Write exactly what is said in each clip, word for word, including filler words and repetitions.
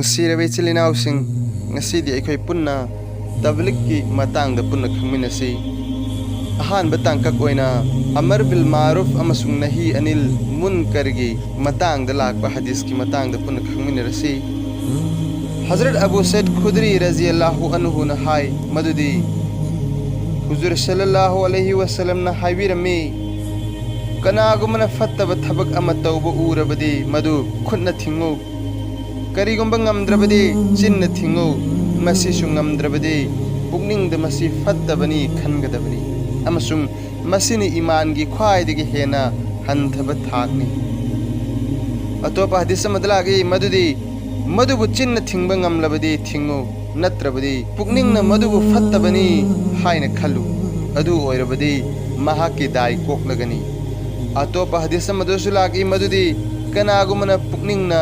ꯅꯨꯡꯁꯤꯔꯕ ꯏꯆꯤꯜ ꯏꯅꯥꯎꯁꯤꯡ, ꯉꯁꯤꯗꯤ ꯑꯩꯈꯣꯏ ꯄꯨꯟꯅ ꯇꯕ꯭ꯂꯤꯛꯀꯤ ꯃꯇꯥꯡꯗ ꯄꯨꯟꯅ ꯈꯪꯃꯤꯟꯅꯁꯤ꯫ ꯑꯍꯥꯟꯕ ꯇꯥꯡꯀꯛ ꯑꯣꯏꯅ ꯑꯃꯔ ꯕꯤꯜ ꯃꯥꯔꯨꯐ ꯑꯃꯁꯨꯡ ꯅꯍꯤ ꯑꯅꯤꯜ ꯃꯨꯟꯀꯔꯒꯤ ꯃꯇꯥꯡꯗ ꯂꯥꯛꯄ ꯍꯗꯤꯁꯀꯤ ꯃꯇꯥꯡꯗ ꯄꯨꯟꯅ ꯈꯪꯃꯤꯟꯅꯔꯁꯤ꯫ ꯍꯖꯔꯠ ꯑꯕꯨ ꯁꯩꯗ ꯈꯨꯗ꯭ꯔꯤ ꯔꯖꯤꯌꯜꯂꯥꯍꯨ ꯑꯟꯍꯨꯅ ꯍꯥꯏ ꯃꯗꯨꯗꯤ, ꯍꯨꯖꯨꯔ ꯁꯜꯂꯜꯂꯥꯍꯨ ꯑꯂꯩꯍꯤ ꯋꯁꯜꯂꯝꯅ ꯍꯥꯏꯕꯤꯔꯝꯃꯤ, "ꯀꯅꯥꯒꯨꯝꯕꯅ ꯐꯠꯇꯕ ꯊꯕꯛ ꯑꯃ ꯇꯧꯕ ꯎꯔꯕꯗꯤ ꯃꯗꯨ ꯈꯨꯠꯅ ꯊꯤꯡꯉꯨ꯫ ꯀꯔꯤꯒꯨꯝꯕ ꯉꯝꯗ꯭ꯔꯕꯗꯤ ꯆꯤꯟꯅ ꯊꯤꯡꯉꯨ꯫ ꯃꯁꯤꯁꯨ ꯉꯝꯗ꯭ꯔꯕꯗꯤ ꯄꯨꯛꯅꯤꯡꯗ ꯃꯁꯤ ꯐꯠꯇꯕꯅꯤ ꯈꯟꯒꯗꯕꯅꯤ꯫ ꯑꯃꯁꯨꯡ ꯃꯁꯤꯅꯤ ꯏꯃꯥꯟꯒꯤ ꯈ꯭ꯋꯥꯏꯗꯒꯤ ꯍꯦꯟꯅ ꯍꯟꯊꯕ ꯊꯥꯛꯅꯤ"꯫ ꯑꯇꯣꯞꯄ ꯍꯗꯤꯁ ꯑꯃꯗ ꯂꯥꯛꯏ ꯃꯗꯨꯗꯤ, "ꯃꯗꯨꯕꯨ ꯆꯤꯟꯅ ꯊꯤꯡꯕ ꯉꯝꯂꯕꯗꯤ ꯊꯤꯡꯉꯨ, ꯅꯠꯇ꯭ꯔꯕꯗꯤ ꯄꯨꯛꯅꯤꯡꯅ ꯃꯗꯨꯕꯨ ꯐꯠꯇꯕꯅꯤ ꯍꯥꯏꯅ ꯈꯜꯂꯨ꯫ ꯑꯗꯨ ꯑꯣꯏꯔꯕꯗꯤ ꯃꯍꯥꯛꯀꯤ ꯗꯥꯏ ꯀꯣꯛꯂꯒꯅꯤ"꯫ ꯑꯇꯣꯞꯄ ꯍꯗꯤꯁ ꯑꯃꯗꯁꯨ ꯂꯥꯛꯏ ꯃꯗꯨꯗꯤ, "ꯀꯅꯥꯒꯨꯝꯕꯅ ꯄꯨꯛꯅꯤꯡꯅ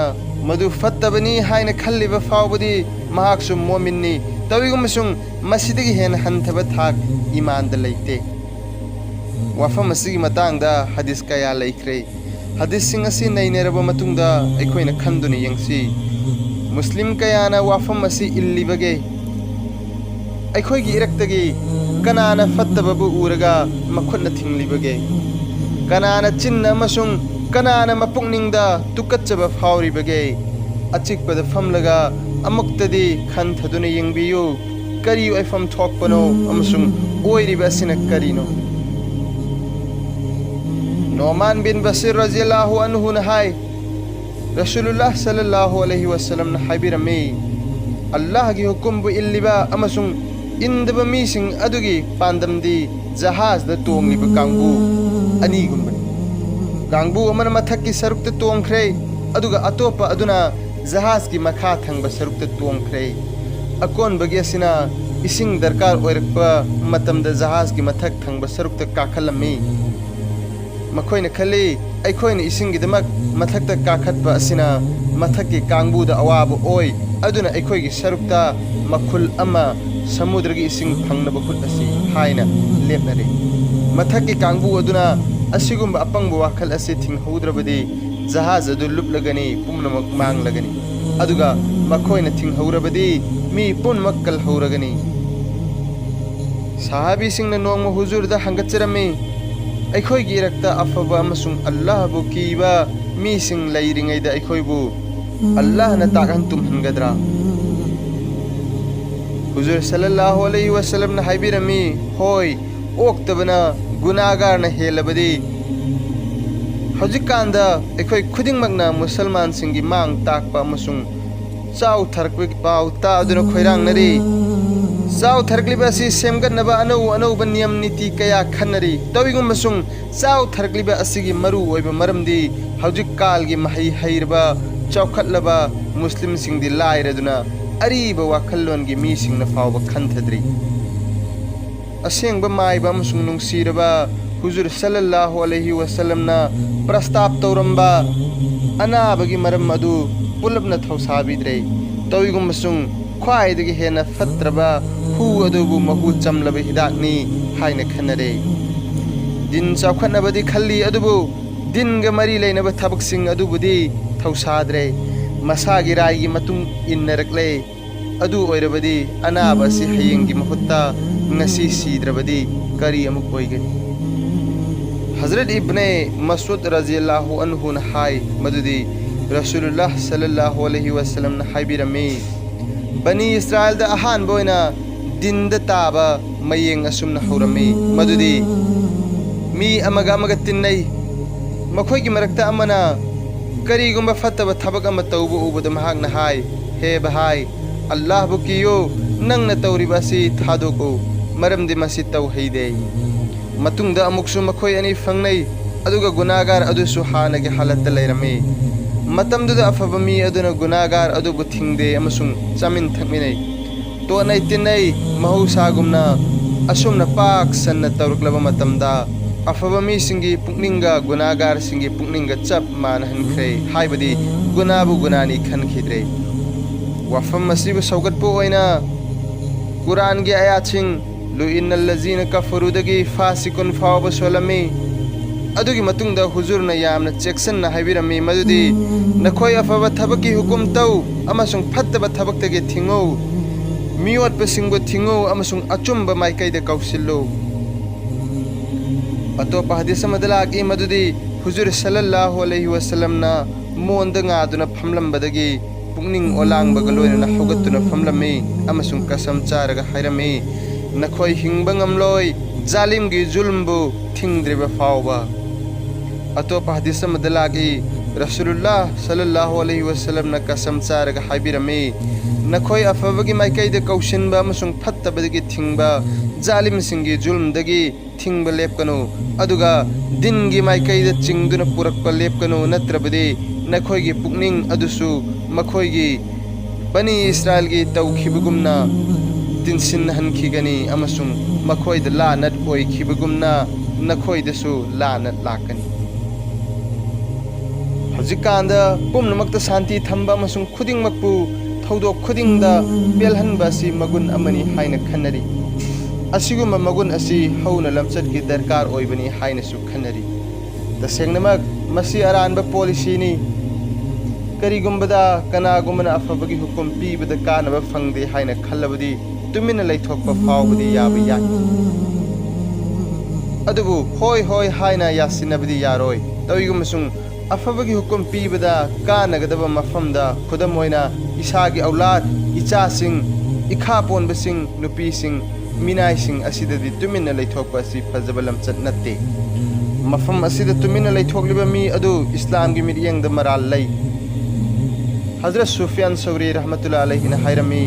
ꯃꯗꯨ ꯐꯠꯇꯕꯅꯤ ꯍꯥꯏꯅ ꯈꯜꯂꯤꯕ ꯐꯥꯎꯕꯗꯤ ꯃꯍꯥꯛꯁꯨ ꯃꯣꯃꯤꯟꯅꯤ꯫ ꯇꯧꯏꯒꯨꯝꯕꯁꯨꯡ ꯃꯁꯤꯗꯒꯤ ꯍꯦꯟꯅ ꯍꯟꯊꯕ ꯊꯥꯛ ꯏꯃꯥꯟꯗ ꯂꯩꯇꯦ"꯫ ꯋꯥꯐꯝ ꯑꯁꯤꯒꯤ ꯃꯇꯥꯡꯗ ꯍꯗꯤꯁ ꯀꯌꯥ ꯂꯩꯈ꯭ꯔꯦ꯫ ꯍꯗꯤꯁꯁꯤꯡ ꯑꯁꯤ ꯅꯩꯅꯔꯕ ꯃꯇꯨꯡꯗ ꯑꯩꯈꯣꯏꯅ ꯈꯟꯗꯨꯅ ꯌꯦꯡꯁꯤ꯫ ꯃꯨꯁꯂꯤꯝ ꯀꯌꯥꯅ ꯋꯥꯐꯝ ꯑꯁꯤ ꯏꯜꯂꯤꯕꯒꯦ? ꯑꯩꯈꯣꯏꯒꯤ ꯏꯔꯛꯇꯒꯤ ꯀꯅꯥꯅ ꯐꯠꯇꯕꯕꯨ ꯎꯔꯒ ꯃꯈꯨꯠꯅ ꯊꯤꯡꯂꯤꯕꯒꯦ? ꯀꯅꯥꯅ ꯆꯤꯟꯅ ꯑꯃꯁꯨꯡ ꯀꯅꯥꯅ ꯃꯄꯨꯛꯅꯤꯡꯗ ꯇꯨꯀꯠꯆꯕ ꯐꯥꯎꯔꯤꯕꯒꯦ? ꯑꯆꯤꯛꯄꯗ ꯐꯝꯂꯒ ꯑꯃꯨꯛꯇꯗꯤ ꯈꯟꯊꯗꯨꯅ ꯌꯦꯡꯕꯤꯌꯨ꯫ ꯀꯔꯤ ꯑꯣꯏꯐꯝ ꯊꯣꯛꯄꯅꯣ ꯑꯃꯁꯨꯡ ꯑꯣꯏꯔꯤꯕ ꯑꯁꯤꯅ ꯀꯔꯤꯅꯣ? ꯅꯣꯃꯥꯟ ꯕꯤꯟ ꯕꯁꯤꯔ ꯔꯖꯤꯌꯜꯂꯥꯍꯨ ꯑꯟꯍꯨꯅ ꯍꯥꯏ, ꯔꯁꯨꯂꯨꯜꯂꯥꯍ ꯁꯜꯂꯜꯂꯥꯍꯨ ꯑꯂꯩꯍꯤ ꯋꯁꯜꯂꯝꯅ ꯍꯥꯏꯕꯤꯔꯝꯃꯤ, "ꯑꯜꯂꯥꯍꯒꯤ ꯍꯨꯀꯨꯝꯕꯨ ꯏꯜꯂꯤꯕ ꯑꯃꯁꯨꯡ ꯏꯟꯗꯕ ꯃꯤꯁꯤꯡ ꯑꯗꯨꯒꯤ ꯄꯥꯟꯗꯝꯗꯤ ꯖꯍꯥꯖꯗ ꯇꯣꯡꯂꯤꯕ ꯀꯥꯡꯕꯨ ꯑꯅꯤꯒꯨꯝꯕꯅꯤ꯫ ꯀꯥꯡꯕꯨ ꯑꯃꯅ ꯃꯊꯛꯀꯤ ꯁꯔꯨꯛꯇ ꯇꯣꯡꯈ꯭ꯔꯦ, ꯑꯗꯨꯒ ꯑꯇꯣꯞꯄ ꯑꯗꯨꯅ ꯖꯍꯥꯖꯀꯤ ꯃꯈꯥ ꯊꯪꯕ ꯁꯔꯨꯛꯇ ꯇꯣꯡꯈ꯭ꯔꯦ꯫ ꯑꯀꯣꯟꯕꯒꯤ ꯑꯁꯤꯅ ꯏꯁꯤꯡ ꯗꯔꯀꯥꯔ ꯑꯣꯏꯔꯛꯄ ꯃꯇꯝꯗ ꯖꯍꯥꯖꯀꯤ ꯃꯊꯛ ꯊꯪꯕ ꯁꯔꯨꯛꯇ ꯀꯥꯈꯠꯂꯝꯃꯤ꯫ ꯃꯈꯣꯏꯅ ꯈꯜꯂꯤ, ꯑꯩꯈꯣꯏꯅ ꯏꯁꯤꯡꯒꯤꯗꯃꯛ ꯃꯊꯛꯇ ꯀꯥꯈꯠꯄ ꯑꯁꯤꯅ ꯃꯊꯛꯀꯤ ꯀꯥꯡꯕꯨꯗ ꯑꯋꯥꯕ ꯑꯣꯏ, ꯑꯗꯨꯅ ꯑꯩꯈꯣꯏꯒꯤ ꯁꯔꯨꯛꯇ ꯃꯈꯨꯜ ꯑꯃ ꯁꯃꯨꯗ꯭ꯔꯒꯤ ꯏꯁꯤꯡ ꯐꯪꯅꯕ ꯍꯨꯠꯂꯁꯤ" ꯍꯥꯏꯅ ꯂꯦꯞꯅꯔꯦ꯫ ꯃꯊꯛꯀꯤ ꯀꯥꯡꯕꯨ ꯑꯗꯨꯅ ꯑꯁꯤꯒꯨꯝꯕ ꯑꯄꯪꯕ ꯋꯥꯈꯜ ꯑꯁꯤ ꯊꯤꯡꯍꯧꯗ꯭ꯔꯕꯗꯤ ꯖꯍꯥꯖ ꯑꯗꯨ ꯂꯨꯞꯂꯒꯅꯤ, ꯄꯨꯝꯅꯃꯛ ꯃꯥꯡꯂꯒꯅꯤ꯫ ꯑꯗꯨꯒ ꯃꯈꯣꯏꯅ ꯊꯤꯡꯍꯧꯔꯕꯗꯤ ꯃꯤ ꯄꯨꯝꯅꯃꯛ ꯀꯜꯍꯧꯔꯒꯅꯤ꯫ ꯁꯍꯥꯕꯤꯁꯤꯡꯅ ꯅꯣꯡꯃ ꯍꯨꯖꯨꯔꯗ ꯍꯪꯒꯠꯆꯔꯝꯃꯤ, "ꯑꯩꯈꯣꯏꯒꯤ ꯏꯔꯛꯇ ꯑꯐꯕ ꯑꯃꯁꯨꯡ ꯑꯜꯂꯥꯍꯕꯨ ꯀꯤꯕ ꯃꯤꯁꯤꯡ ꯂꯩꯔꯤꯉꯩꯗ ꯑꯩꯈꯣꯏꯕꯨ ꯑꯜꯂꯥꯍꯅ ꯇꯥꯛꯍꯟ ꯇꯨꯝꯍꯟꯒꯗ꯭ꯔꯥ?" ꯍꯨꯖꯨꯔ ꯁꯜꯂꯜꯂꯥꯍꯨ ꯑꯂꯩꯍꯤ ꯋꯁꯜꯂꯝꯅ ꯍꯥꯏꯕꯤꯔꯝꯃꯤ, "ꯍꯣꯏ, ꯑꯣꯛꯇꯕꯅ ꯒꯨꯅꯥꯒꯥꯔꯅ ꯍꯦꯜꯂꯕꯗꯤ ꯍꯧꯖꯤꯛꯀꯥꯟꯗ ꯑꯩꯈꯣꯏ ꯈꯨꯗꯤꯡꯃꯛꯅ ꯃꯨꯁꯜꯃꯥꯟꯁꯤꯡꯒꯤ ꯃꯥꯡ ꯇꯥꯛꯄ ꯑꯃꯁꯨꯡ ꯆꯥꯎ ꯊꯔꯛꯄꯒꯤ ꯄꯥꯎ ꯇꯥꯗꯨꯅ ꯈꯣꯏꯔꯥꯡꯅꯔꯤ꯫ ꯆꯥꯎ ꯊꯔꯛꯂꯤꯕ ꯑꯁꯤ ꯁꯦꯝꯒꯠꯅꯕ ꯑꯅꯧ ꯑꯅꯧꯕ ꯅꯤꯌꯝ ꯅꯤꯇꯤ ꯀꯌꯥ ꯈꯟꯅꯔꯤ꯫ ꯇꯧꯏꯒꯨꯝꯕꯁꯨꯡ ꯆꯥꯎ ꯊꯔꯛꯂꯤꯕ ꯑꯁꯤꯒꯤ ꯃꯔꯨ ꯑꯣꯏꯕ ꯃꯔꯝꯗꯤ ꯍꯧꯖꯤꯛꯀꯥꯜꯒꯤ ꯃꯍꯩ ꯍꯩꯔꯕ, ꯆꯥꯎꯈꯠꯂꯕ ꯃꯨꯁꯂꯤꯝꯁꯤꯡꯗꯤ ꯂꯥꯏꯔꯗꯨꯅ ꯑꯔꯤꯕ ꯋꯥꯈꯜꯂꯣꯟꯒꯤ ꯃꯤꯁꯤꯡꯅ ꯐꯥꯎꯕ ꯈꯟꯊꯗ꯭ꯔꯤ꯫ ꯑꯁꯦꯡꯕ ꯃꯥꯏꯕ ꯑꯃꯁꯨꯡ ꯅꯨꯡꯁꯤꯔꯕ ꯍꯨꯖꯨꯔ ꯁꯜꯂꯜꯂꯥꯍꯨ ꯑꯂꯩꯍꯤ ꯋꯁꯜꯂꯝꯅ ꯄ꯭ꯔꯁꯇꯥꯞ ꯇꯧꯔꯝꯕ ꯑꯅꯥꯕꯒꯤ ꯃꯔꯝ ꯑꯗꯨ ꯄꯨꯂꯞꯅ ꯊꯧꯁꯥꯕꯤꯗ꯭ꯔꯦ꯫ ꯇꯧꯏꯒꯨꯝꯕꯁꯨꯡ ꯈ꯭ꯋꯥꯏꯗꯒꯤ ꯍꯦꯟꯅ ꯐꯠꯇ꯭ꯔꯕ ꯍꯨ ꯑꯗꯨꯕꯨ ꯃꯍꯨ ꯆꯝꯂꯕ ꯍꯤꯗꯥꯛꯅꯤ ꯍꯥꯏꯅ ꯈꯟꯅꯔꯦ꯫ ꯗꯤꯟ ꯆꯥꯎꯈꯠꯅꯕꯗꯤ ꯈꯜꯂꯤ, ꯑꯗꯨꯕꯨ ꯗꯤꯟꯒ ꯃꯔꯤ ꯂꯩꯅꯕ ꯊꯕꯛꯁꯤꯡ ꯑꯗꯨꯕꯨꯗꯤ ꯊꯧꯁꯥꯗ꯭ꯔꯦ꯫ ꯃꯁꯥꯒꯤ ꯔꯥꯏꯒꯤ ꯃꯇꯨꯡ ꯏꯟꯅꯔꯛꯂꯦ꯫ ꯑꯗꯨ ꯑꯣꯏꯔꯕꯗꯤ ꯑꯅꯥꯕ ꯑꯁꯤ ꯍꯌꯦꯡꯒꯤ ꯃꯍꯨꯠꯇ ꯉꯁꯤ ꯁꯤꯗ꯭ꯔꯕꯗꯤ ꯀꯔꯤ ꯑꯃꯨꯛ ꯑꯣꯏꯒꯅꯤ?" ꯍꯖꯔꯠ ꯏꯕꯅꯦ ꯃꯁꯨꯗ ꯔꯖꯤꯌꯜꯂꯥꯍꯨ ꯑꯟꯍꯨꯅ ꯍꯥꯏ ꯃꯗꯨꯗꯤ ꯔꯁꯨꯂꯨꯜꯂꯥꯍ ꯁꯜꯂꯜꯂꯥꯍꯨ ꯑꯂꯩꯍꯤ ꯋꯁꯜꯂꯝꯅ ꯍꯥꯏꯕꯤꯔꯝꯃꯤ, ꯕꯅꯤ ꯏꯁꯔꯥꯏꯜꯗ ꯑꯍꯥꯟꯕ ꯑꯣꯏꯅ ꯗꯤꯟꯗ ꯇꯥꯕ ꯃꯌꯦꯡ ꯑꯁꯨꯝꯅ ꯍꯧꯔꯝꯃꯤ, ꯃꯗꯨꯗꯤ ꯃꯤ ꯑꯃꯒ ꯑꯃꯒ ꯇꯤꯟꯅꯩ꯫ ꯃꯈꯣꯏꯒꯤ ꯃꯔꯛꯇ ꯑꯃꯅ ꯀꯔꯤꯒꯨꯝꯕ ꯐꯠꯇꯕ ꯊꯕꯛ ꯑꯃ ꯇꯧꯕ ꯎꯕꯗ ꯃꯍꯥꯛꯅ ꯍꯥꯏ, "ꯍꯦ ꯚꯥꯏ, ꯑꯜꯂꯥꯍꯕꯨ ꯀꯤꯌꯨ, ꯅꯪꯅ ꯇꯧꯔꯤꯕ ꯑꯁꯤ ꯊꯥꯗꯣꯛꯎ, ꯃꯔꯝꯗꯤ ꯃꯁꯤ ꯇꯧꯍꯩꯗꯦ"꯫ ꯃꯇꯨꯡꯗ ꯑꯃꯨꯛꯁꯨ ꯃꯈꯣꯏ ꯑꯅꯤ ꯐꯪꯅꯩ, ꯑꯗꯨꯒ ꯒꯨꯅꯥꯒꯥꯔ ꯑꯗꯨꯁꯨ ꯍꯥꯟꯅꯒꯤ ꯍꯥꯂꯠꯇ ꯂꯩꯔꯝꯃꯤ꯫ ꯃꯇꯝꯗꯨꯗ ꯑꯐꯕ ꯃꯤ ꯑꯗꯨꯅ ꯒꯨꯅꯥꯒꯥꯔ ꯑꯗꯨꯕꯨ ꯊꯤꯡꯗꯦ ꯑꯃꯁꯨꯡ ꯆꯥꯃꯤꯟ ꯊꯛꯃꯤꯟꯅꯩ, ꯇꯣꯠꯅꯩ ꯇꯤꯟꯅꯩ꯫ ꯃꯍꯧꯁꯥꯒꯨꯝꯅ ꯑꯁꯨꯝꯅ ꯄꯥꯛ ꯁꯟꯅ ꯇꯧꯔꯛꯂꯕ ꯃꯇꯝꯗ ꯑꯐꯕ ꯃꯤꯁꯤꯡꯒꯤ ꯄꯨꯛꯅꯤꯡꯒ ꯒꯨꯅꯥꯒꯥꯔꯁꯤꯡꯒꯤ ꯄꯨꯛꯅꯤꯡꯒ ꯆꯞ ꯃꯥꯟꯅꯍꯟꯈ꯭ꯔꯦ, ꯍꯥꯏꯕꯗꯤ ꯒꯨꯅꯥꯕꯨ ꯒꯨꯅꯥꯅꯤ ꯈꯟꯈꯤꯗ꯭ꯔꯦ꯫ ꯋꯥꯐꯝ ꯑꯁꯤꯕꯨ ꯁꯧꯒꯠꯄ ꯑꯣꯏꯅ ꯀꯨꯔꯥꯟꯒꯤ ꯑꯌꯥꯠꯁꯤꯡ ꯂꯨꯏꯟꯅꯜꯂꯖꯤꯅ ꯀꯐꯔꯨꯗꯒꯤ ꯐꯥꯁꯤꯀꯨꯟ ꯐꯥꯎꯕ ꯁꯣꯜꯂꯝꯃꯤ꯫ ꯑꯗꯨꯒꯤ ꯃꯇꯨꯡꯗ ꯍꯨꯖꯨꯔꯅ ꯌꯥꯝꯅ ꯆꯦꯛꯁꯤꯟꯅ ꯍꯥꯏꯕꯤꯔꯝꯃꯤ ꯃꯗꯨꯗꯤ, "ꯅꯈꯣꯏ ꯑꯐꯕ ꯊꯕꯛꯀꯤ ꯍꯨꯀꯨꯝ ꯇꯧ ꯑꯃꯁꯨꯡ ꯐꯠꯇꯕ ꯊꯕꯛꯇꯒꯤ ꯊꯤꯡꯉꯨ, ꯃꯤꯑꯣꯠꯄꯁꯤꯡꯕꯨ ꯊꯤꯡꯉꯨ ꯑꯃꯁꯨꯡ ꯑꯆꯨꯝꯕ ꯃꯥꯏꯀꯩꯗ ꯀꯧꯁꯤꯜꯂꯨ"꯫ ꯑꯇꯣꯞꯄ ꯍꯗꯤꯁ ꯑꯃꯗ ꯂꯥꯛꯏ ꯃꯗꯨꯗꯤ ꯍꯨꯖꯨꯔ ꯁꯜꯂꯜꯂꯥꯍꯨ ꯑꯂꯩꯍꯤ ꯋꯁꯜꯂꯝꯅ ꯃꯣꯟꯗ ꯉꯥꯗꯨꯅ ꯐꯝꯂꯝꯕꯗꯒꯤ ꯄꯨꯛꯅꯤꯡ ꯑꯣꯂꯥꯡꯕꯒ ꯂꯣꯏꯅꯅ ꯍꯧꯒꯠꯇꯨꯅ ꯐꯝꯂꯝꯃꯤ ꯑꯃꯁꯨꯡ ꯀꯁꯝ ꯆꯥꯔꯒ ꯍꯥꯏꯔꯝꯃꯤ, "ꯅꯈꯣꯏ ꯍꯤꯡꯕ ꯉꯝꯂꯣꯏ, ꯖꯥꯂꯤꯝꯒꯤ ꯖꯨꯜꯝꯕꯨ ꯊꯤꯡꯗ꯭ꯔꯤꯕ ꯐꯥꯎꯕ"꯫ ꯑꯇꯣꯞꯄ ꯍꯗꯤꯁ ꯑꯃꯗ ꯂꯥꯛꯏ, ꯔꯁꯨꯂꯨꯜꯂꯥꯍ ꯁꯜꯂꯜꯂꯥꯍꯨ ꯑꯂꯩꯍꯤ ꯋꯁꯜꯂꯝꯅ ꯀꯁꯝ ꯆꯥꯔꯒ ꯍꯥꯏꯕꯤꯔꯝꯃꯤ, "ꯅꯈꯣꯏ ꯑꯐꯕꯒꯤ ꯃꯥꯏꯀꯩꯗ ꯀꯧꯁꯤꯟꯕ ꯑꯃꯁꯨꯡ ꯐꯠꯇꯕꯗꯒꯤ ꯊꯤꯡꯕ, ꯖꯥꯂꯤꯝꯁꯤꯡꯒꯤ ꯖꯨꯜꯝꯗꯒꯤ ꯊꯤꯡꯕ ꯂꯦꯞꯀꯅꯨ, ꯑꯗꯨꯒ ꯗꯤꯟꯒꯤ ꯃꯥꯏꯀꯩꯗ ꯆꯤꯡꯗꯨꯅ ꯄꯨꯔꯛꯄ ꯂꯦꯞꯀꯅꯨ, ꯅꯠꯇ꯭ꯔꯕꯗꯤ ꯅꯈꯣꯏꯒꯤ ꯄꯨꯛꯅꯤꯡ ꯑꯗꯨꯁꯨ ꯃꯈꯣꯏꯒꯤ ꯕꯅꯤ ꯏꯁꯔꯥꯏꯜꯒꯤ ꯇꯧꯈꯤꯕꯒꯨꯝꯅ ꯇꯤꯟꯁꯤꯟꯍꯟꯈꯤꯒꯅꯤ ꯑꯃꯁꯨꯡ ꯃꯈꯣꯏꯗ ꯂꯥꯅꯠ ꯑꯣꯏꯈꯤꯕꯒꯨꯝꯅ ꯅꯈꯣꯏꯗꯁꯨ ꯂꯥꯅꯠ ꯂꯥꯛꯀꯅꯤ"꯫ ꯍꯧꯖꯤꯛꯀꯥꯟꯗ ꯄꯨꯝꯅꯃꯛꯇ ꯁꯥꯟꯇꯤ ꯊꯝꯕ ꯑꯃꯁꯨꯡ ꯈꯨꯗꯤꯡꯃꯛꯄꯨ ꯊꯧꯗꯣꯛ ꯈꯨꯗꯤꯡꯗ ꯄꯦꯜꯍꯟꯕ ꯑꯁꯤ ꯃꯒꯨꯟ ꯑꯃꯅꯤ ꯍꯥꯏꯅ ꯈꯟꯅꯔꯤ꯫ ꯑꯁꯤꯒꯨꯝꯕ ꯃꯒꯨꯟ ꯑꯁꯤ ꯍꯧꯅ ꯂꯝꯆꯠꯀꯤ ꯗꯔꯀꯥꯔ ꯑꯣꯏꯕꯅꯤ ꯍꯥꯏꯅꯁꯨ ꯈꯟꯅꯔꯤ꯫ ꯇꯁꯦꯡꯅꯃꯛ, ꯃꯁꯤ ꯑꯔꯥꯟꯕ ꯄꯣꯂꯤꯁꯤꯅꯤ꯫ ꯀꯔꯤꯒꯨꯝꯕꯗ ꯀꯅꯥꯒꯨꯝꯕꯅ ꯑꯐꯕꯒꯤ ꯍꯨꯀꯨꯝ ꯄꯤꯕꯗ ꯀꯥꯟꯅꯕ ꯐꯪꯗꯦ ꯍꯥꯏꯅ ꯈꯜꯂꯕꯗꯤ, ꯇꯨꯃꯤꯟꯅ ꯂꯩꯊꯣꯛꯄ ꯐꯥꯎꯕꯗꯤ ꯌꯥꯕ ꯌꯥꯏ꯫ ꯑꯗꯨꯕꯨ ꯍꯣꯏ, ꯍꯣꯏ ꯍꯥꯏꯅ ꯌꯥꯁꯤꯟꯅꯕꯗꯤ ꯌꯥꯔꯣꯏ꯫ ꯇꯧꯏꯒꯨꯝꯕꯁꯨꯡ, ꯑꯐꯕꯒꯤ ꯍꯨꯀꯨꯝ ꯄꯤꯕꯗ ꯀꯥꯟꯅꯒꯗꯕ ꯃꯐꯝꯗ, ꯈꯨꯗꯝ ꯑꯣꯏꯅ, ꯏꯁꯥꯒꯤ ꯑꯧꯂꯥꯗ, ꯏꯆꯥꯁꯤꯡ, ꯏꯈꯥ ꯄꯣꯟꯕꯁꯤꯡ, ꯅꯨꯄꯤꯁꯤꯡ, ꯃꯤꯅꯥꯏꯁꯤꯡ ꯑꯁꯤꯗꯗꯤ ꯇꯨꯃꯤꯟꯅ ꯂꯩꯊꯣꯛꯄ ꯑꯁꯤ ꯐꯖꯕ ꯂꯝꯆꯠ ꯅꯠꯇꯦ꯫ ꯃꯐꯝ ꯑꯁꯤꯗ ꯇꯨꯃꯤꯟꯅ ꯂꯩꯊꯣꯛꯂꯤꯕ ꯃꯤ ꯑꯗꯨ ꯏꯁꯂꯥꯝꯒꯤ ꯃꯤꯠꯌꯦꯡꯗ ꯃꯔꯥꯜ ꯂꯩ꯫ ꯍꯖꯔꯠ ꯁꯨꯐꯤꯌꯥꯟ ꯁꯧꯔꯤ ꯔꯍꯃꯇꯨꯜꯂꯥ ꯑꯂꯩꯍꯤꯅ ꯍꯥꯏꯔꯝꯃꯤ,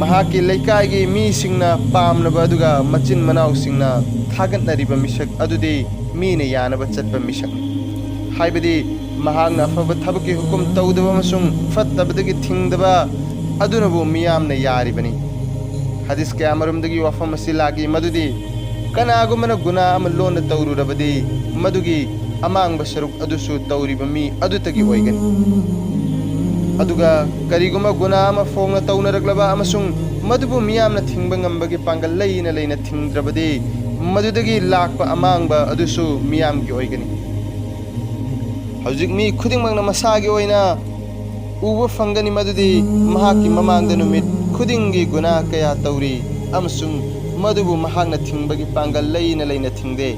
ꯃꯍꯥꯛꯀꯤ ꯂꯩꯀꯥꯏꯒꯤ ꯃꯤꯁꯤꯡꯅ ꯄꯥꯝꯅꯕ ꯑꯗꯨꯒ ꯃꯆꯤꯟ ꯃꯅꯥꯎꯁꯤꯡꯅ ꯊꯥꯒꯠꯅꯔꯤꯕ ꯃꯤꯁꯛ ꯑꯗꯨꯗꯤ ꯃꯤꯅ ꯌꯥꯅꯕ ꯆꯠꯄ ꯃꯤꯁꯛꯅꯤ꯫ ꯍꯥꯏꯕꯗꯤ, ꯃꯍꯥꯛꯅ ꯑꯐꯕ ꯊꯕꯛꯀꯤ ꯍꯨꯀꯨꯝ ꯇꯧꯗꯕ ꯑꯃꯁꯨꯡ ꯐꯠꯇꯕꯗꯒꯤ ꯊꯤꯡꯗꯕ ꯑꯗꯨꯅꯕꯨ ꯃꯤꯌꯥꯝꯅ ꯌꯥꯔꯤꯕꯅꯤ꯫ ꯍꯗꯤꯁ ꯀꯌꯥꯃꯔꯨꯝꯗꯒꯤ ꯋꯥꯐꯝ ꯑꯁꯤ ꯂꯥꯛꯏ ꯃꯗꯨꯗꯤ, ꯀꯅꯥꯒꯨꯝꯕꯅ ꯒꯨꯅꯥ ꯑꯃ ꯂꯣꯟꯅ ꯇꯧꯔꯨꯔꯕꯗꯤ, ꯃꯗꯨꯒꯤ ꯑꯃꯥꯡꯕ ꯁꯔꯨꯛ ꯑꯗꯨꯁꯨ ꯇꯧꯔꯤꯕ ꯃꯤ ꯑꯗꯨꯇꯒꯤ ꯑꯣꯏꯒꯅꯤ꯫ ꯑꯗꯨꯒ ꯀꯔꯤꯒꯨꯝꯕ ꯒꯨꯅꯥ ꯑꯃ ꯐꯣꯡꯅ ꯇꯧꯅꯔꯛꯂꯕ ꯑꯃꯁꯨꯡ ꯃꯗꯨꯕꯨ ꯃꯤꯌꯥꯝꯅ ꯊꯤꯡꯕ ꯉꯝꯕꯒꯤ ꯄꯥꯡꯒꯜ ꯂꯩꯅ ꯂꯩꯅ ꯊꯤꯡꯗ꯭ꯔꯕꯗꯤ, ꯃꯗꯨꯗꯒꯤ ꯂꯥꯛꯄ ꯑꯃꯥꯡꯕ ꯑꯗꯨꯁꯨ ꯃꯤꯌꯥꯝꯒꯤ ꯑꯣꯏꯒꯅꯤ꯫ ꯍꯧꯖꯤꯛ ꯃꯤ ꯈꯨꯗꯤꯡꯃꯛꯅ ꯃꯁꯥꯒꯤ ꯑꯣꯏꯅ ꯎꯕ ꯐꯪꯒꯅꯤ ꯃꯗꯨꯗꯤ ꯃꯍꯥꯛꯀꯤ ꯃꯃꯥꯡꯗ ꯅꯨꯃꯤꯠ ꯈꯨꯗꯤꯡꯒꯤ ꯒꯨꯅꯥ ꯀꯌꯥ ꯇꯧꯔꯤ ꯑꯃꯁꯨꯡ ꯃꯗꯨꯕꯨ ꯃꯍꯥꯛꯅ ꯊꯤꯡꯕꯒꯤ ꯄꯥꯡꯒꯜ ꯂꯩꯅ ꯂꯩꯅ ꯊꯤꯡꯗꯦ꯫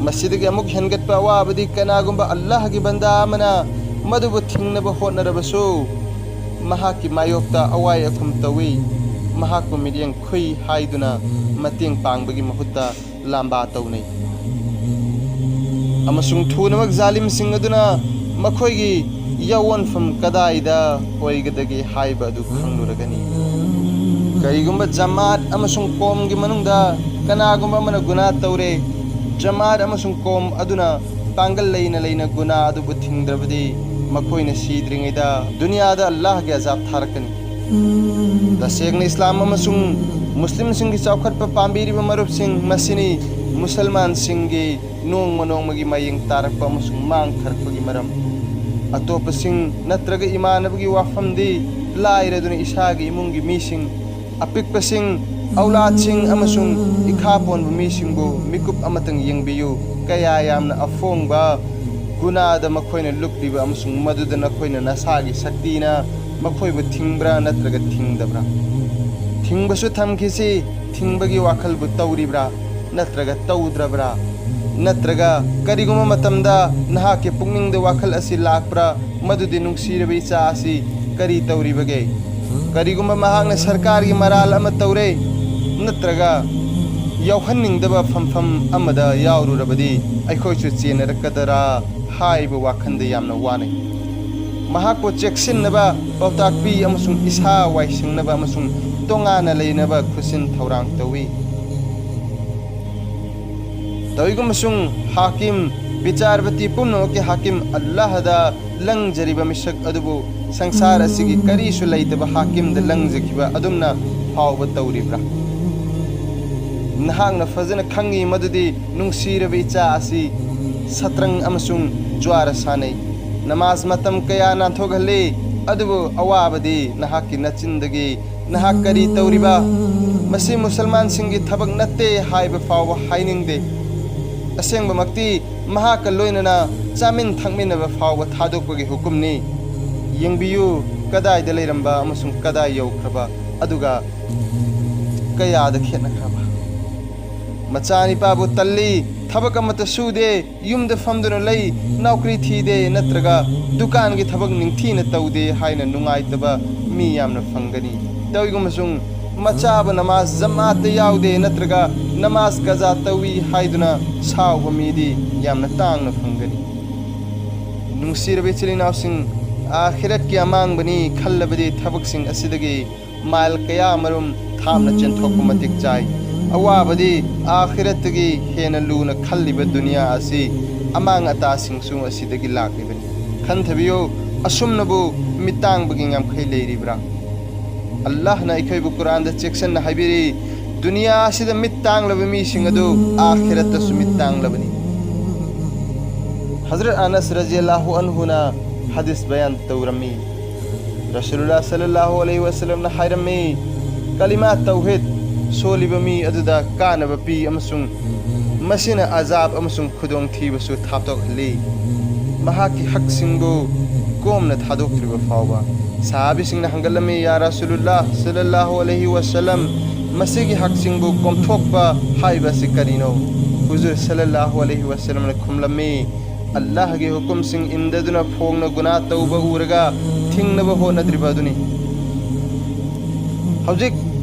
ꯃꯁꯤꯗꯒꯤ ꯑꯃꯨꯛ ꯍꯦꯟꯒꯠꯄ ꯑꯋꯥꯕꯗꯤ ꯀꯅꯥꯒꯨꯝꯕ ꯑꯜꯂꯥꯍꯒꯤ ꯕꯟꯗꯥ ꯑꯃꯅ ꯃꯗꯨꯕꯨ ꯊꯤꯡꯅꯕ ꯍꯣꯠꯅꯔꯕꯁꯨ ꯃꯍꯥꯛꯀꯤ ꯃꯥꯌꯣꯛꯇ ꯑꯋꯥꯏ ꯑꯈꯨꯝ ꯇꯧꯏ꯫ ꯃꯍꯥꯛꯄꯨ ꯃꯤꯠꯌꯦꯡ ꯈꯨꯏ ꯍꯥꯏꯗꯨꯅ ꯃꯇꯦꯡ ꯄꯥꯡꯕꯒꯤ ꯃꯍꯨꯠꯇ ꯂꯥꯝꯕꯥ ꯇꯧꯅꯩ꯫ ꯑꯃꯁꯨꯡ ꯊꯨꯅꯃꯛ ꯖꯥꯂꯤꯝꯁꯤꯡ ꯑꯗꯨꯅ ꯃꯈꯣꯏꯒꯤ ꯌꯥꯑꯣꯟꯐꯝ ꯀꯗꯥꯏꯗ ꯑꯣꯏꯒꯗꯒꯦ ꯍꯥꯏꯕ ꯑꯗꯨ ꯈꯪꯂꯨꯔꯒꯅꯤ꯫ ꯀꯔꯤꯒꯨꯝꯕ ꯖꯃꯥꯠ ꯑꯃꯁꯨꯡ ꯀꯣꯝꯒꯤ ꯃꯅꯨꯡꯗ ꯀꯅꯥꯒꯨꯝꯕ ꯑꯃꯅ ꯒꯨꯅꯥ ꯇꯧꯔꯦ, ꯖꯃꯥꯠ ꯑꯃꯁꯨꯡ ꯀꯣꯝ ꯑꯗꯨꯅ ꯄꯥꯡꯒꯜ ꯂꯩꯅ ꯂꯩꯅ ꯒꯨꯅꯥ ꯑꯗꯨꯕꯨ ꯊꯤꯡꯗ꯭ꯔꯕꯗꯤ ꯃꯈꯣꯏꯅ ꯁꯤꯗ꯭ꯔꯤꯉꯩꯗ ꯗꯨꯅꯤꯌꯥꯗ ꯑꯜꯂꯥꯍꯒꯤ ꯑꯖꯥꯕ ꯊꯥꯔꯛꯀꯅꯤ꯫ ꯇꯁꯦꯡꯅ ꯏꯁꯂꯥꯝ ꯑꯃꯁꯨꯡ ꯃꯨꯁꯂꯤꯝꯁꯤꯡꯒꯤ ꯆꯥꯎꯈꯠꯄ ꯄꯥꯝꯕꯤꯔꯤꯕ ꯃꯔꯨꯞꯁꯤꯡ, ꯃꯁꯤꯅꯤ ꯃꯨꯁꯜꯃꯥꯟꯁꯤꯡꯒꯤ ꯅꯣꯡꯃ ꯅꯣꯡꯃꯒꯤ ꯃꯌꯦꯡ ꯇꯥꯔꯛꯄ ꯑꯃꯁꯨꯡ ꯃꯥꯡꯊꯔꯛꯄꯒꯤ ꯃꯔꯝ꯫ ꯑꯇꯣꯞꯄꯁꯤꯡ ꯅꯠꯇ꯭ꯔꯒ ꯏꯃꯥꯟꯅꯕꯒꯤ ꯋꯥꯐꯝꯗꯤ ꯂꯥꯏꯔꯗꯨꯅ ꯏꯁꯥꯒꯤ ꯏꯃꯨꯡꯒꯤ ꯃꯤꯁꯤꯡ, ꯑꯄꯤꯛꯄꯁꯤꯡ, ꯑꯧꯂꯥꯗꯁꯤꯡ ꯑꯃꯁꯨꯡ ꯏꯈꯥ ꯄꯣꯟꯕ ꯃꯤꯁꯤꯡꯕꯨ ꯃꯤꯀꯨꯞ ꯑꯃꯇꯪ ꯌꯦꯡꯕꯤꯌꯨ꯫ ꯀꯌꯥ ꯌꯥꯝꯅ ꯑꯐꯣꯡꯕ ꯒꯨꯅꯥꯗ ꯃꯈꯣꯏꯅ ꯂꯨꯞꯂꯤꯕ ꯑꯃꯁꯨꯡ ꯃꯗꯨꯗ ꯅꯈꯣꯏꯅ ꯅꯁꯥꯒꯤ ꯁꯛꯇꯤꯅ ꯃꯈꯣꯏꯕꯨ ꯊꯤꯡꯕ꯭ꯔꯥ ꯅꯠꯇ꯭ꯔꯒ ꯊꯤꯡꯗꯕ꯭ꯔꯥ? ꯊꯤꯡꯕꯁꯨ ꯊꯝꯈꯤꯁꯤ, ꯊꯤꯡꯕꯒꯤ ꯋꯥꯈꯜꯕꯨ ꯇꯧꯔꯤꯕ꯭ꯔꯥ ꯅꯠꯇ꯭ꯔꯒ ꯇꯧꯗ꯭ꯔꯕ꯭ꯔꯥ? ꯅꯠꯇ꯭ꯔꯒ ꯀꯔꯤꯒꯨꯝꯕ ꯃꯇꯝꯗ ꯅꯍꯥꯛꯀꯤ ꯄꯨꯛꯅꯤꯡꯗ ꯋꯥꯈꯜ ꯑꯁꯤ ꯂꯥꯛꯄ꯭ꯔꯥ, ꯃꯗꯨꯗꯤ ꯅꯨꯡꯁꯤꯔꯕ ꯏꯆꯥ ꯑꯁꯤ ꯀꯔꯤ ꯇꯧꯔꯤꯕꯒꯦ? ꯀꯔꯤꯒꯨꯝꯕ ꯃꯍꯥꯛꯅ ꯁꯔꯀꯥꯔꯒꯤ ꯃꯔꯥꯜ ꯑꯃ ꯇꯧꯔꯦ ꯅꯠꯇ꯭ꯔꯒ ꯌꯥꯎꯍꯟꯅꯤꯡꯗꯕ ꯐꯝꯐꯝ ꯑꯃꯗ ꯌꯥꯎꯔꯨꯔꯕꯗꯤ ꯑꯩꯈꯣꯏꯁꯨ ꯆꯦꯟꯅꯔꯛꯀꯗꯔꯥ ꯍꯥꯏꯕ ꯋꯥꯈꯜꯗ ꯌꯥꯝꯅ ꯋꯥꯅꯩ꯫ ꯃꯍꯥꯛꯄꯨ ꯆꯦꯛꯁꯤꯟꯅꯕ ꯄꯥꯎꯇꯥꯛ ꯄꯤ ꯑꯃꯁꯨꯡ ꯏꯁꯥ ꯋꯥꯏꯁꯪꯅꯕ ꯑꯃꯁꯨꯡ ꯇꯣꯉꯥꯟꯅ ꯂꯩꯅꯕ ꯈꯨꯠꯁꯤꯟ ꯊꯧꯔꯥꯡ ꯇꯧꯏ꯫ ꯇꯧꯏꯒꯨꯝꯕꯁꯨꯡ ꯍꯥꯀꯤꯝ, ꯕꯤꯆꯥꯔꯕꯇꯤ ꯄꯨꯝꯅꯃꯛꯀꯤ ꯍꯥꯀꯤꯝ ꯑꯜꯂꯥꯍꯗ ꯂꯪꯖꯔꯤꯕ ꯃꯤꯁꯛ ꯑꯗꯨꯕꯨ ꯁꯪꯁꯥꯔ ꯑꯁꯤꯒꯤ ꯀꯔꯤꯁꯨ ꯂꯩꯇꯕ ꯍꯥꯀꯤꯝꯗ ꯂꯪꯖꯈꯤꯕ ꯑꯗꯨꯝꯅ ꯐꯥꯎꯕ ꯇꯧꯔꯤꯕ꯭ꯔꯥ? ꯅꯍꯥꯛꯅ ꯐꯖꯅ ꯈꯪꯏ ꯃꯗꯨꯗꯤ ꯅꯨꯡꯁꯤꯔꯕ ꯏꯆꯥ ꯑꯁꯤ ꯁꯇ꯭ꯔꯪ ꯑꯃꯁꯨꯡ ꯖ꯭ꯋꯥꯔ ꯁꯥꯟꯅꯩ꯫ ꯅꯃꯥꯖ ꯃꯇꯝ ꯀꯌꯥ ꯅꯥꯟꯊꯣꯛꯍꯜꯂꯤ, ꯑꯗꯨꯕꯨ ꯑꯋꯥꯕꯗꯤ ꯅꯍꯥꯛꯀꯤ ꯅꯆꯤꯟꯗꯒꯤ "ꯅꯍꯥꯛ ꯀꯔꯤ ꯇꯧꯔꯤꯕ? ꯃꯁꯤ ꯃꯨꯁꯜꯃꯥꯟꯁꯤꯡꯒꯤ ꯊꯕꯛ ꯅꯠꯇꯦ" ꯍꯥꯏꯕ ꯐꯥꯎꯕ ꯍꯥꯏꯅꯤꯡꯗꯦ꯫ ꯑꯁꯦꯡꯕꯃꯛꯇꯤ ꯃꯍꯥꯛꯀ ꯂꯣꯏꯅꯅ ꯆꯥꯃꯤꯟ ꯊꯛꯃꯤꯟꯅꯕ ꯐꯥꯎꯕ ꯊꯥꯗꯣꯛꯄꯒꯤ ꯍꯨꯀꯨꯝꯅꯤ꯫ ꯌꯦꯡꯕꯤꯌꯨ, ꯀꯗꯥꯏꯗ ꯂꯩꯔꯝꯕ ꯑꯃꯁꯨꯡ ꯀꯗꯥꯏ ꯌꯧꯈ꯭ꯔꯕ, ꯑꯗꯨꯒ ꯀꯌꯥꯗ ꯈꯦꯠꯅꯈ꯭ꯔꯕ꯫ ꯃꯆꯥꯅꯤꯄꯥꯕꯨ ꯇꯜꯂꯤ, ꯊꯕꯛ ꯑꯃꯠꯇ ꯁꯨꯗꯦ, ꯌꯨꯝꯗ ꯐꯝꯗꯨꯅ ꯂꯩ, ꯅꯧꯀ꯭ꯔꯤ ꯊꯤꯗꯦ, ꯅꯠꯇ꯭ꯔꯒ ꯗꯨꯀꯥꯟꯒꯤ ꯊꯕꯛ ꯅꯤꯡꯊꯤꯅ ꯇꯧꯗꯦ ꯍꯥꯏꯅ ꯅꯨꯡꯉꯥꯏꯇꯕ ꯃꯤ ꯌꯥꯝꯅ ꯐꯪꯒꯅꯤ꯫ ꯇꯧꯏꯒꯨꯝꯕꯁꯨꯡ ꯃꯆꯥꯕꯨ ꯅꯃꯥꯖ ꯖꯃꯥꯠꯇ ꯌꯥꯎꯗꯦ, ꯅꯠꯇ꯭ꯔꯒ ꯅꯃꯥꯖ ꯀꯖꯥ ꯇꯧꯏ ꯍꯥꯏꯗꯨꯅ ꯁꯥꯎꯕ ꯃꯤꯗꯤ ꯌꯥꯝꯅ ꯇꯥꯡꯅ ꯐꯪꯒꯅꯤ꯫ ꯅꯨꯡꯁꯤꯔꯕ ꯏꯆꯤꯜ ꯏꯅꯥꯎꯁꯤꯡ, ꯑꯥꯈꯤꯔꯠꯀꯤ ꯑꯃꯥꯡꯕꯅꯤ ꯈꯜꯂꯕꯗꯤ ꯊꯕꯛꯁꯤꯡ ꯑꯁꯤꯗꯒꯤ ꯃꯥꯏꯜ ꯀꯌꯥ ꯑꯃꯔꯣꯝ ꯊꯥꯞꯅ ꯆꯦꯟꯊꯣꯛꯄ ꯃꯇꯤꯛ ꯆꯥꯏ꯫ ꯑꯋꯥꯕꯗꯤ ꯑꯥꯈꯤꯔꯠꯇꯒꯤ ꯍꯦꯟꯅ ꯂꯨꯅ ꯈꯜꯂꯤꯕ ꯗꯨꯅꯤꯌꯥ ꯑꯁꯤ ꯑꯃꯥꯡ ꯑꯇꯥꯁꯤꯡꯁꯨ ꯑꯁꯤꯗꯒꯤ ꯂꯥꯛꯂꯤꯕꯅꯤ꯫ ꯈꯟꯊꯕꯤꯌꯨ, ꯑꯁꯨꯝꯅꯕꯨ ꯃꯤꯠꯇꯥꯡꯕꯒꯤ ꯉꯝꯈꯩ ꯂꯩꯔꯤꯕ꯭ꯔꯥ? ꯑꯜꯂꯥꯍꯅ ꯑꯩꯈꯣꯏꯕꯨ ꯀꯨꯔꯥꯟꯗ ꯆꯦꯛꯁꯤꯟꯅ ꯍꯥꯏꯕꯤꯔꯤ, ꯗꯨꯅꯤꯌꯥ ꯑꯁꯤꯗ ꯃꯤꯠ ꯇꯥꯡꯂꯕ ꯃꯤꯁꯤꯡ ꯑꯗꯨ ꯑꯥꯈꯤꯔꯠꯇꯁꯨ ꯃꯤꯠ ꯇꯥꯡꯂꯕꯅꯤ꯫ ꯍꯖꯔꯠ ꯑꯅꯁ ꯔꯖꯤꯌꯜꯂꯥꯍꯨ ꯑꯟꯍꯨꯅ ꯍꯗꯤꯁ ꯕꯌꯥꯟ ꯇꯧꯔꯝꯃꯤ꯫ ꯔꯁꯨꯂꯨꯜꯂꯥꯍ ꯁꯜꯂꯜꯂꯥꯍꯨ ꯑꯂꯩꯍꯤ ꯋꯁꯜꯂꯝꯅ ꯍꯥꯏꯔꯝꯃꯤ, "ꯀꯂꯤꯃꯥ ꯇꯧꯍꯤꯗ ꯁꯣꯜꯂꯤꯕ ꯃꯤ ꯑꯗꯨꯗ ꯀꯥꯟꯅꯕ ꯄꯤ ꯑꯃꯁꯨꯡ ꯃꯁꯤꯅ ꯑꯖꯥꯕ ꯑꯃꯁꯨꯡ ꯈꯨꯗꯣꯡꯊꯤꯕꯁꯨ ꯊꯥꯞꯇꯣꯛꯍꯜꯂꯤ, ꯃꯍꯥꯛꯀꯤ ꯍꯛꯁꯤꯡꯕꯨ ꯀꯣꯝꯅ ꯊꯥꯗꯣꯛꯇ꯭ꯔꯤꯕ ꯐꯥꯎꯕ꯫" ꯁꯍꯥꯕꯤꯁꯤꯡꯅ ꯍꯪꯒꯠꯂꯝꯃꯤ, "ꯌꯥ ꯔꯁꯨꯂꯨꯜꯂꯥꯍ ꯁꯜꯂꯜꯂꯥꯍꯨ ꯑꯂꯩꯍꯤ ꯋꯁꯜꯂꯝ, ꯃꯁꯤꯒꯤ ꯍꯛꯁꯤꯡꯕꯨ ꯀꯣꯝꯊꯣꯛꯄ ꯍꯥꯏꯕ ꯑꯁꯤ ꯀꯔꯤꯅꯣ?" ꯍꯨꯖꯨꯔ ꯁꯜꯂꯜꯂꯥꯍꯨ ꯑꯂꯩꯍꯤ ꯋꯁꯜꯂꯝꯅ ꯈꯨꯝꯂꯝꯃꯤ, "ꯑꯜꯂꯥꯍꯒꯤ ꯍꯨꯀꯨꯝꯁꯤꯡ ꯏꯟꯗꯗꯨꯅ ꯐꯣꯡꯅ ꯒꯨꯅꯥ ꯇꯧꯕ ꯎꯔꯒ ꯊꯤꯡꯅꯕ ꯍꯣꯠꯅꯗ꯭ꯔꯤꯕ ꯑꯗꯨꯅꯤ꯫" ꯍꯧꯖꯤꯛ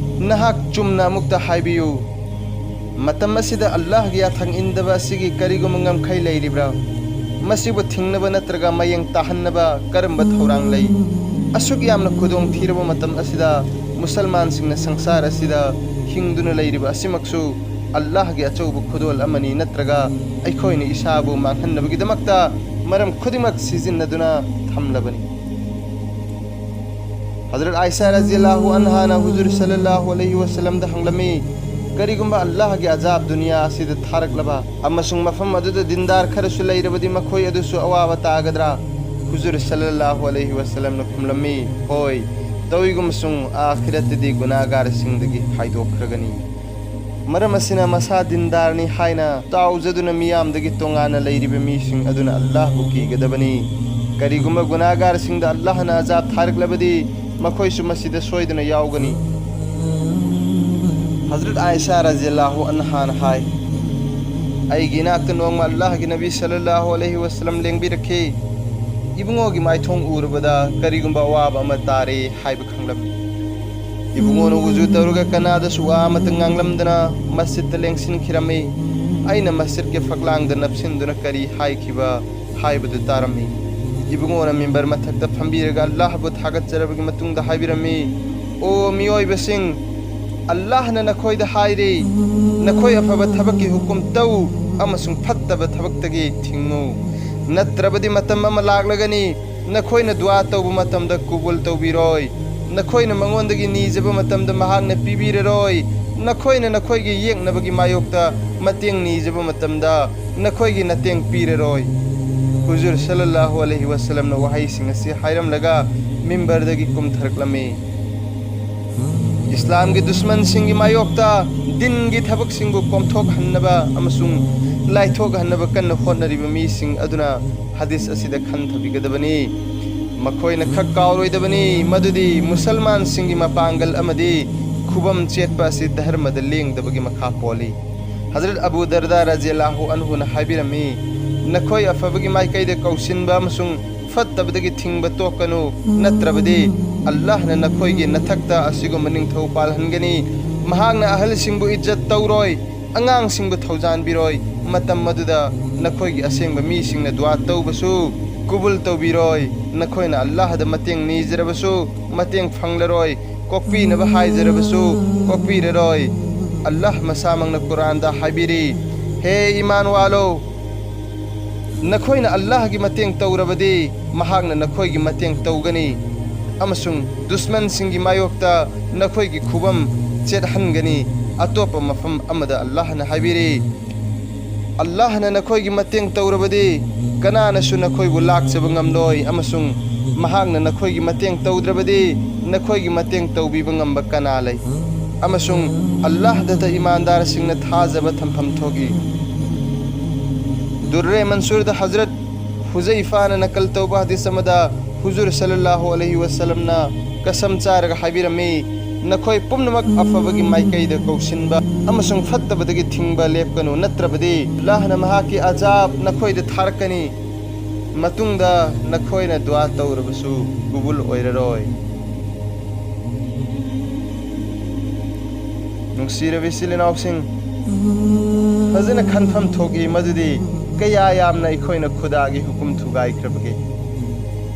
ꯅꯍꯥꯛ ꯆꯨꯝꯅ ꯑꯃꯨꯛꯇ ꯍꯥꯏꯕꯤꯌꯨ, ꯃꯇꯝ ꯑꯁꯤꯗ ꯑꯜꯂꯥꯍꯒꯤ ꯌꯥꯊꯪ ꯏꯟꯗꯕ ꯑꯁꯤꯒꯤ ꯀꯔꯤꯒꯨꯝꯕ ꯉꯝꯈꯩ ꯂꯩꯔꯤꯕ꯭ꯔꯥ? ꯃꯁꯤꯕꯨ ꯊꯤꯡꯅꯕ ꯅꯠꯇ꯭ꯔꯒ ꯃꯌꯦꯡ ꯇꯥꯍꯟꯅꯕ ꯀꯔꯝꯕ ꯊꯧꯔꯥꯡ ꯂꯩ? ꯑꯁꯨꯛ ꯌꯥꯝꯅ ꯈꯨꯗꯣꯡ ꯊꯤꯔꯕ ꯃꯇꯝ ꯑꯁꯤꯗ ꯃꯨꯁꯜꯃꯥꯟꯁꯤꯡꯅ ꯁꯪꯁꯥꯔ ꯑꯁꯤꯗ ꯍꯤꯡꯗꯨꯅ ꯂꯩꯔꯤꯕ ꯑꯁꯤꯃꯛꯁꯨ ꯑꯜꯂꯥꯍꯒꯤ ꯑꯆꯧꯕ ꯈꯨꯗꯣꯜ ꯑꯃꯅꯤ, ꯅꯠꯇ꯭ꯔꯒ ꯑꯩꯈꯣꯏꯅ ꯏꯁꯥꯕꯨ ꯃꯥꯡꯍꯟꯅꯕꯒꯤꯗꯃꯛꯇ ꯃꯔꯝ ꯈꯨꯗꯤꯡꯃꯛ ꯁꯤꯖꯤꯟꯅꯗꯨꯅ ꯊꯝꯂꯕꯅꯤ꯫ ꯍꯖꯔꯠ ꯑꯥꯏꯁꯥ ꯔꯖꯤꯌꯜꯂꯥꯍꯨ ꯑꯟꯍꯥꯅ ꯍꯨꯖꯨꯔ ꯁꯜꯂꯜꯂꯥꯍꯨ ꯑꯂꯩꯍꯤ ꯋꯁꯜꯂꯝꯗ ꯍꯪꯂꯝꯃꯤ, "ꯀꯔꯤꯒꯨꯝꯕ ꯑꯜꯂꯥꯍꯒꯤ ꯑꯖꯥꯕ ꯗꯨꯅꯤꯌꯥ ꯑꯁꯤꯗ ꯊꯥꯔꯛꯂꯕ ꯑꯃꯁꯨꯡ ꯃꯐꯝ ꯑꯗꯨꯗ ꯗꯤꯟꯗꯥꯔ ꯈꯔꯁꯨ ꯂꯩꯔꯕꯗꯤ ꯃꯈꯣꯏ ꯑꯗꯨꯁꯨ ꯑꯋꯥꯕ ꯇꯥꯒꯗ꯭ꯔꯥ?" ꯍꯨꯖꯨꯔ ꯁꯜꯂꯜꯂꯥꯍꯨ ꯑꯂꯩꯍꯤ ꯋꯁꯜꯂꯝꯅ ꯈꯨꯝꯂꯝꯃꯤ, "ꯍꯣꯏ, ꯇꯧꯏꯒꯨꯝꯁꯨꯡ ꯑꯥꯈꯤꯔꯠꯇꯗꯤ ꯒꯨꯅꯥꯒꯥꯔꯁꯤꯡꯗꯒꯤ ꯈꯥꯏꯗꯣꯛꯈ꯭ꯔꯒꯅꯤ꯫ ꯃꯔꯝ ꯑꯁꯤꯅ ꯃꯁꯥ ꯗꯤꯟꯗꯥꯔꯅꯤ ꯍꯥꯏꯅ ꯇꯥꯎꯖꯗꯨꯅ ꯃꯤꯌꯥꯝꯗꯒꯤ ꯇꯣꯉꯥꯟꯅ ꯂꯩꯔꯤꯕ ꯃꯤꯁꯤꯡ ꯑꯗꯨꯅ ꯑꯜꯂꯥꯍꯕꯨ ꯀꯤꯒꯗꯕꯅꯤ꯫ ꯀꯔꯤꯒꯨꯝꯕ ꯒꯨꯅꯥꯒꯥꯔꯁꯤꯡꯗ ꯑꯜꯂꯥꯍꯅ ꯑꯖꯥꯕ ꯊꯥꯔꯛꯂꯕꯗꯤ ꯃꯈꯣꯏꯁꯨ ꯃꯁꯤꯗ ꯁꯣꯏꯗꯅ ꯌꯥꯎꯒꯅꯤ꯫ ꯍꯖꯔꯠ ꯑꯥꯏꯁꯥ ꯔꯖꯤꯌꯜꯂꯥꯍꯨ ꯑꯟꯍꯥꯅ ꯍꯥꯏ, ꯑꯩꯒꯤ ꯏꯅꯥꯛꯇ ꯅꯣꯡꯃ ꯑꯜꯂꯥꯍꯒꯤ ꯅꯕꯤ ꯁꯜꯂꯜꯂꯥꯍꯨ ꯑꯂꯩꯍꯤ ꯋꯁꯜꯂꯝ ꯂꯦꯡꯕꯤꯔꯛꯈꯤ꯫ ꯏꯕꯨꯡꯉꯣꯒꯤ ꯃꯥꯏꯊꯣꯡ ꯎꯔꯨꯕꯗ ꯀꯔꯤꯒꯨꯝꯕ ꯑꯋꯥꯕ ꯑꯃ ꯇꯥꯔꯦ ꯍꯥꯏꯕ ꯈꯪꯂꯝꯃꯤ꯫ ꯏꯕꯨꯡꯉꯣꯅ ꯋꯨꯖꯨ ꯇꯧꯔꯒ ꯀꯅꯥꯗꯁꯨ ꯋꯥ ꯑꯃꯇ ꯉꯥꯡꯂꯝꯗꯅ ꯃꯁꯖꯤꯗꯇ ꯂꯦꯡꯁꯤꯟꯈꯤꯔꯝꯃꯤ꯫ ꯑꯩꯅ ꯃꯁꯖꯤꯗꯀꯤ ꯐꯛꯂꯥꯡꯗ ꯅꯞꯁꯤꯟꯗꯨꯅ ꯀꯔꯤ ꯍꯥꯏꯈꯤꯕ ꯍꯥꯏꯕꯗꯨ ꯇꯥꯔꯝꯃꯤ꯫ ꯏꯕꯨꯡꯉꯣꯅ ꯃꯤꯝꯕꯔ ꯃꯊꯛꯇ ꯐꯝꯕꯤꯔꯒ ꯑꯜꯂꯥꯍꯕꯨ ꯊꯥꯒꯠꯆꯔꯕꯒꯤ ꯃꯇꯨꯡꯗ ꯍꯥꯏꯕꯤꯔꯝꯃꯤ, "ꯑꯣ ꯃꯤꯑꯣꯏꯕꯁꯤꯡ, ꯑꯜꯂꯥꯍꯅ ꯅꯈꯣꯏꯗ ꯍꯥꯏꯔꯤ, ꯅꯈꯣꯏ ꯑꯐꯕ ꯊꯕꯛꯀꯤ ꯍꯨꯀꯨꯝ ꯇꯧ ꯑꯃꯁꯨꯡ ꯐꯠꯇꯕ ꯊꯕꯛꯇꯒꯤ ꯊꯤꯡꯉꯨ꯫ ꯅꯠꯇ꯭ꯔꯕꯗꯤ ꯃꯇꯝ ꯑꯃ ꯂꯥꯛꯂꯒꯅꯤ, ꯅꯈꯣꯏꯅ ꯗꯨꯋꯥ ꯇꯧꯕ ꯃꯇꯝꯗ ꯀꯨꯕꯨꯜ ꯇꯧꯕꯤꯔꯣꯏ꯫ ꯅꯈꯣꯏꯅ ꯃꯉꯣꯟꯗꯒꯤ ꯅꯤꯖꯕ ꯃꯇꯝꯗ ꯃꯍꯥꯛꯅ ꯄꯤꯕꯤꯔꯔꯣꯏ꯫ ꯅꯈꯣꯏꯅ ꯅꯈꯣꯏꯒꯤ ꯌꯦꯛꯅꯕꯒꯤ ꯃꯥꯌꯣꯛꯇ ꯃꯇꯦꯡ ꯅꯤꯖꯕ ꯃꯇꯝꯗ ꯅꯈꯣꯏꯒꯤ ꯅꯇꯦꯡ ꯄꯤꯔꯔꯣꯏ꯫" ꯍꯨꯖꯨꯔ ꯁꯜꯂꯜꯂꯥꯍꯨ ꯑꯂꯩꯍꯤ ꯋꯁꯜꯂꯝꯅ ꯋꯥꯍꯩꯁꯤꯡ ꯑꯁꯤ ꯍꯥꯏꯔꯝꯂꯒ ꯃꯤꯝꯕꯔꯗꯒꯤ ꯀꯨꯝꯊꯔꯛꯂꯝꯃꯤ꯫ ꯏꯁꯂꯥꯝꯒꯤ ꯗꯨꯁꯃꯟꯁꯤꯡꯒꯤ ꯃꯥꯌꯣꯛꯇ ꯗꯤꯟꯒꯤ ꯊꯕꯛꯁꯤꯡꯕꯨ ꯀꯣꯝꯊꯣꯛꯍꯟꯅꯕ ꯑꯃꯁꯨꯡ ꯂꯥꯏꯊꯣꯛꯍꯟꯅꯕ ꯀꯟꯅ ꯍꯣꯠꯅꯔꯤꯕ ꯃꯤꯁꯤꯡ ꯑꯗꯨꯅ ꯍꯗꯤꯁ ꯑꯁꯤꯗ ꯈꯟꯊꯕꯤꯒꯗꯕꯅꯤ꯫ ꯃꯈꯣꯏꯅ ꯈꯛ ꯀꯥꯎꯔꯣꯏꯗꯕꯅꯤ, ꯃꯗꯨꯗꯤ ꯃꯨꯁꯜꯃꯥꯟꯁꯤꯡꯒꯤ ꯃꯄꯥꯡꯒꯜ ꯑꯃꯗꯤ ꯈꯨꯕꯝ ꯆꯦꯠꯄ ꯑꯁꯤ ꯙꯔꯃꯗ ꯂꯦꯡꯗꯕꯒꯤ ꯃꯈꯥ ꯄꯣꯜꯂꯤ꯫ ꯍꯖꯔꯠ ꯑꯕꯨ ꯗꯔꯗꯥ ꯔꯖꯤꯌꯜꯂꯥꯍꯨ ꯑꯟꯍꯨꯅ ꯍꯥꯏꯕꯤꯔꯝꯃꯤ, "ꯅꯈꯣꯏ ꯑꯐꯕꯒꯤ ꯃꯥꯏꯀꯩꯗ ꯀꯧꯁꯤꯟꯕ ꯑꯃꯁꯨꯡ ꯐꯠꯇꯕꯗꯒꯤ ꯊꯤꯡꯕ ꯇꯣꯛꯀꯅꯨ, ꯅꯠꯇ꯭ꯔꯕꯗꯤ ꯑꯜꯂꯥꯍꯅ ꯅꯈꯣꯏꯒꯤ ꯅꯊꯛꯇ ꯑꯁꯤꯒꯨꯝꯕ ꯅꯤꯡꯊꯧ ꯄꯥꯜꯍꯟꯒꯅꯤ꯫ ꯃꯍꯥꯛꯅ ꯑꯍꯜꯁꯤꯡꯕꯨ ꯏꯖꯠ ꯇꯧꯔꯣꯏ, ꯑꯉꯥꯡꯁꯤꯡꯕꯨ ꯊꯧꯖꯥꯟꯕꯤꯔꯣꯏ꯫ ꯃꯇꯝ ꯑꯗꯨꯗ ꯅꯈꯣꯏꯒꯤ ꯑꯁꯦꯡꯕ ꯃꯤꯁꯤꯡꯅ ꯗꯨꯋꯥ ꯇꯧꯕꯁꯨ ꯀꯨꯕꯨꯜ ꯇꯧꯕꯤꯔꯣꯏ꯫ ꯅꯈꯣꯏꯅ ꯑꯜꯂꯥꯍꯗ ꯃꯇꯦꯡ ꯅꯤꯖꯔꯕꯁꯨ ꯃꯇꯦꯡ ꯐꯪꯂꯔꯣꯏ, ꯀꯣꯛꯄꯤꯅꯕ ꯍꯥꯏꯖꯔꯕꯁꯨ ꯀꯣꯛꯄꯤꯔꯔꯣꯏ꯫" ꯑꯜꯂꯥꯍ ꯃꯁꯥꯃꯛꯅ ꯀꯨꯔꯥꯟꯗ ꯍꯥꯏꯕꯤꯔꯤ, "ꯍꯦ ꯏꯃꯥꯟ ꯋꯥꯂꯣ, ꯅꯈꯣꯏꯅ ꯑꯜꯂꯥꯍꯒꯤ ꯃꯇꯦꯡ ꯇꯧꯔꯕꯗꯤ ꯃꯍꯥꯛꯅ ꯅꯈꯣꯏꯒꯤ ꯃꯇꯦꯡ ꯇꯧꯒꯅꯤ ꯑꯃꯁꯨꯡ ꯗꯨꯁꯃꯟꯁꯤꯡꯒꯤ ꯃꯥꯌꯣꯛꯇ ꯅꯈꯣꯏꯒꯤ ꯈꯨꯕꯝ ꯆꯦꯠꯍꯟꯒꯅꯤ꯫" ꯑꯇꯣꯞꯄ ꯃꯐꯝ ꯑꯃꯗ ꯑꯜꯂꯥꯍꯅ ꯍꯥꯏꯕꯤꯔꯤ, "ꯑꯜꯂꯥꯍꯅ ꯅꯈꯣꯏꯒꯤ ꯃꯇꯦꯡ ꯇꯧꯔꯕꯗꯤ ꯀꯅꯥꯅꯁꯨ ꯅꯈꯣꯏꯕꯨ ꯂꯥꯛꯆꯕ ꯉꯝꯂꯣꯏ ꯑꯃꯁꯨꯡ ꯃꯍꯥꯛꯅ ꯅꯈꯣꯏꯒꯤ ꯃꯇꯦꯡ ꯇꯧꯗ꯭ꯔꯕꯗꯤ ꯅꯈꯣꯏꯒꯤ ꯃꯇꯦꯡ ꯇꯧꯕꯤꯕ ꯉꯝꯕ ꯀꯅꯥ ꯂꯩ? ꯑꯃꯁꯨꯡ ꯑꯜꯂꯥꯍꯗꯇ ꯏꯃꯥꯟꯗꯥꯔꯁꯤꯡꯅ ꯊꯥꯖꯕ ꯊꯝꯐꯝ ꯊꯣꯛꯏ꯫ ꯗꯨꯔꯔꯦ ꯃꯟꯁꯨꯔꯗ ꯍꯖꯔꯠ ꯍꯨꯖꯩꯐꯥꯅ ꯅꯀꯜ ꯇꯧꯕ ꯍꯗꯤꯁ ꯑꯃꯗ ꯍꯨꯖꯨꯔ ꯁꯜꯂꯜꯂꯥꯍꯨ ꯑꯂꯩꯍꯤ ꯋꯁꯜꯂꯝꯅ ꯀꯁꯝ ꯆꯥꯔꯒ ꯍꯥꯏꯕꯤꯔꯝꯃꯤ, "ꯅꯈꯣꯏ ꯄꯨꯝꯅꯃꯛ ꯑꯐꯕꯒꯤ ꯃꯥꯏꯀꯩꯗ ꯀꯧꯁꯤꯟꯕ ꯑꯃꯁꯨꯡ ꯐꯠꯇꯕꯗꯒꯤ ꯊꯤꯡꯕ ꯂꯦꯞꯀꯅꯨ, ꯅꯠꯇ꯭ꯔꯕꯗꯤ ꯑꯜꯂꯥꯍꯅ ꯃꯍꯥꯛꯀꯤ ꯑꯖꯥꯕ ꯅꯈꯣꯏꯗ ꯊꯥꯔꯛꯀꯅꯤ꯫ ꯃꯇꯨꯡꯗ ꯅꯈꯣꯏꯅ ꯗꯨꯋꯥ ꯇꯧꯔꯕꯁꯨ ꯀꯕꯨꯜ ꯑꯣꯏꯔꯔꯣꯏ"꯫ ꯅꯨꯡꯁꯤꯔꯕ ꯏꯆꯤꯜ ꯏꯅꯥꯎꯁꯤꯡ, ꯐꯖꯅ ꯈꯟꯐꯝ ꯊꯣꯛꯏ ꯃꯗꯨꯗꯤ ꯀꯌꯥ ꯌꯥꯝꯅ ꯑꯩꯈꯣꯏꯅ ꯈꯨꯗꯥꯒꯤ ꯍꯨꯀꯨꯝ ꯊꯨꯒꯥꯏꯈ꯭ꯔꯕꯒꯦ꯫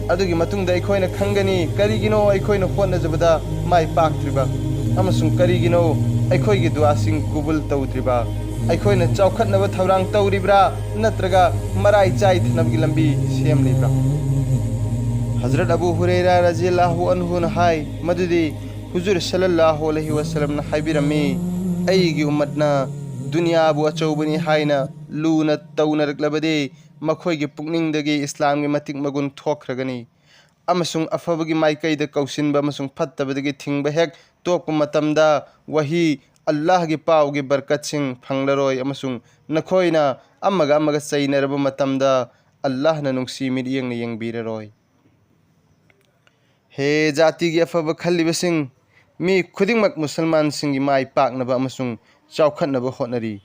ꯑꯗꯨꯒꯤ ꯃꯇꯨꯡꯗ ꯑꯩꯈꯣꯏꯅ ꯈꯪꯒꯅꯤ ꯀꯔꯤꯒꯤꯅꯣ ꯑꯩꯈꯣꯏꯅ ꯍꯣꯠꯅꯖꯕꯗ ꯃꯥꯏ ꯄꯥꯛꯇ꯭ꯔꯤꯕ ꯑꯃꯁꯨꯡ ꯀꯔꯤꯒꯤꯅꯣ ꯑꯩꯈꯣꯏꯒꯤ ꯗꯨꯋꯥꯁꯤꯡ ꯀꯕꯨꯜ ꯇꯧꯗ꯭ꯔꯤꯕ꯫ ꯑꯩꯈꯣꯏꯅ ꯆꯥꯎꯈꯠꯅꯕ ꯊꯧꯔꯥꯡ ꯇꯧꯔꯤꯕ꯭ꯔꯥ ꯅꯠꯇ꯭ꯔꯒ ꯃꯔꯥꯏ ꯆꯥꯏꯊꯅꯕꯒꯤ ꯂꯝꯕꯤ ꯁꯦꯝꯂꯤꯕ꯭ꯔꯥ? ꯍꯖꯔꯠ ꯑꯕꯨ ꯍꯨꯔꯩꯔꯥ ꯔꯖꯤꯌꯜꯂꯥꯍꯨ ꯑꯟꯍꯨꯅ ꯍꯥꯏ ꯃꯗꯨꯗꯤ ꯍꯨꯖꯨꯔ ꯁꯜꯂꯜꯂꯥꯍꯨ ꯑꯂꯩꯍꯤ ꯋꯁꯜꯂꯝꯅ ꯍꯥꯏꯕꯤꯔꯝꯃꯤ, "ꯑꯩꯒꯤ ꯎꯝꯃꯠꯅ ꯗꯨꯅꯤꯌꯥꯕꯨ ꯑꯆꯧꯕꯅꯤ ꯍꯥꯏꯅ ꯂꯨꯅ ꯇꯧꯅꯔꯛꯂꯕꯗꯤ ꯃꯈꯣꯏꯒꯤ ꯄꯨꯛꯅꯤꯡꯗꯒꯤ ꯏꯁꯂꯥꯝꯒꯤ ꯃꯇꯤꯛ ꯃꯒꯨꯟ ꯊꯣꯛꯈ꯭ꯔꯒꯅꯤ꯫ ꯑꯃꯁꯨꯡ ꯑꯐꯕꯒꯤ ꯃꯥꯏꯀꯩꯗ ꯀꯧꯁꯤꯟꯕ ꯑꯃꯁꯨꯡ ꯐꯠꯇꯕꯗꯒꯤ ꯊꯤꯡꯕ ꯍꯦꯛ ꯇꯣꯛꯄ ꯃꯇꯝꯗ ꯋꯥꯍꯤ ꯑꯜꯂꯥꯍꯒꯤ ꯄꯥꯎꯒꯤ ꯕꯔꯀꯠꯁꯤꯡ ꯐꯪꯂꯔꯣꯏ, ꯑꯃꯁꯨꯡ ꯅꯈꯣꯏꯅ ꯑꯃꯒ ꯑꯃꯒ ꯆꯩꯅꯔꯕ ꯃꯇꯝꯗ ꯑꯜꯂꯥꯍꯅ ꯅꯨꯡꯁꯤ ꯃꯤꯠꯌꯦꯡꯅ ꯌꯦꯡꯕꯤꯔꯔꯣꯏ"꯫ ꯍꯦ ꯖꯥꯇꯤꯒꯤ ꯑꯐꯕ ꯈꯜꯂꯤꯕꯁꯤꯡ, ꯃꯤ ꯈꯨꯗꯤꯡꯃꯛ ꯃꯨꯁꯜꯃꯥꯟꯁꯤꯡꯒꯤ ꯃꯥꯏ ꯄꯥꯛꯅꯕ ꯑꯃꯁꯨꯡ ꯆꯥꯎꯈꯠꯅꯕ ꯍꯣꯠꯅꯔꯤ꯫